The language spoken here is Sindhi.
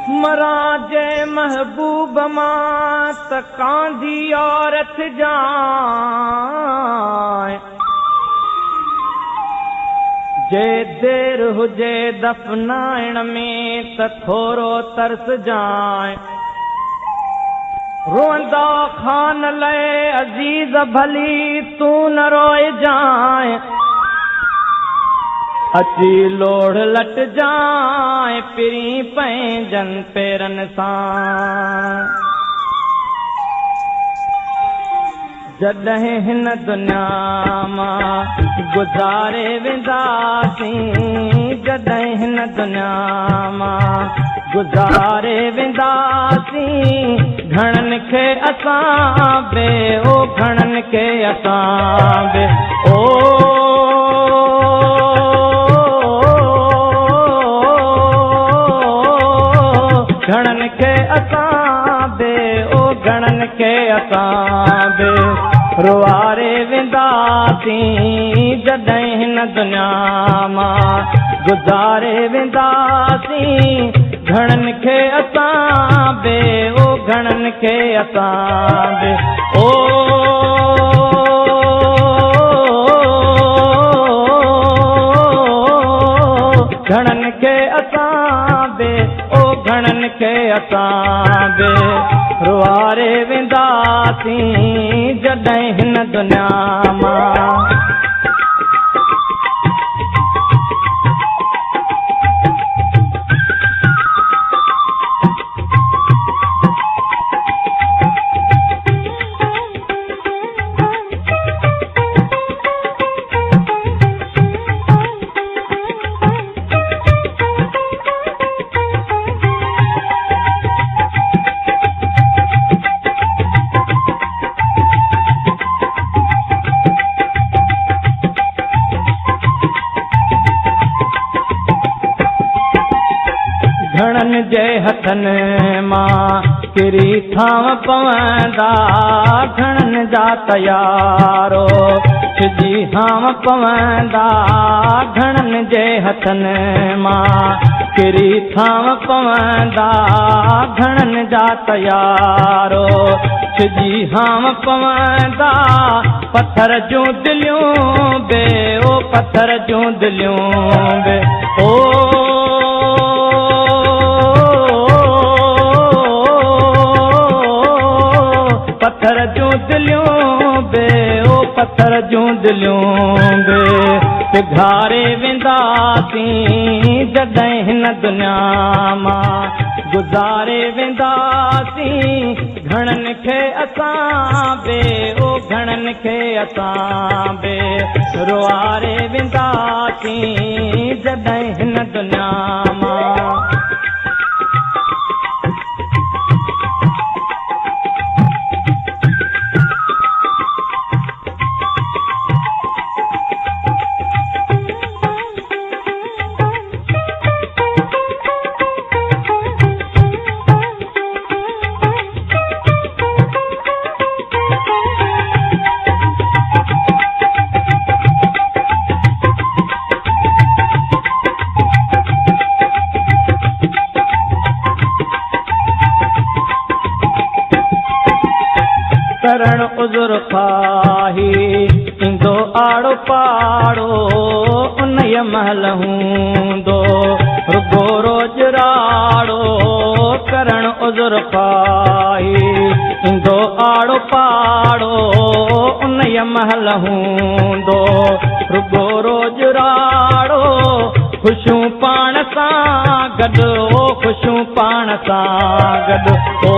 مران جنهن محبوب مان ته ڪانڌي عورت جانء. جي دير هجي دفنائڻ ۾ ته ٿورو ترسجانء. روئندا خان لئه عزيز ڀلي تون نه روئجانء. اچي لوڙهه لٽجانء پرين پنهنجن پيرن سان. جڏهن هن دنيا مان گذاري وينداسين، جڏهن هن دنيا مان گذاري وينداسين، گهڻن کي اسان به او گهڻن کي اسان به او گهڻن کي اسان به او گهڻن کي اسان به روئاري وينداسين، جڏهن هن دنيا مان گذاري وينداسين، گهڻن کي اسان به او گهڻن کي اسان به او گهڻن کي اسان به او گهڻن کي اسان به روئاري وينداسين، جڏهن هن دنيا مان. گهڻن جي هٿن مان ڪري ٿانو پوندا، گهڻن جا تيارو ڇڄي هانو پوندا. گهڻن جي هٿن مان ڪري ٿانو پوندا، گهڻن جا تيارو ڇڄي هانو پوندا. پٿر جون دليون به او پٿر جون دليون به او پٿر جون دليون به او پٿر جون دليون به پگهاري وينداسين، جڏهن هن دنيا مان گذاري وينداسين، گهڻن کي اسان به او گهڻن کي اسان به روئاري وينداسين، جڏهن هن دنيا مان. ڪرڻ عذر خواهي ايندو آڙو پاڙو، انهيء مهل هوندو رڳو روڄ راڙو. ڪرڻ عذر خواهي ايندو آڙو پاڙو، انهيء مهل هوندو رڳو روڄ راڙو. خوشيون پاڻ سان گڏ او خوشيون پاڻ سان گڏ او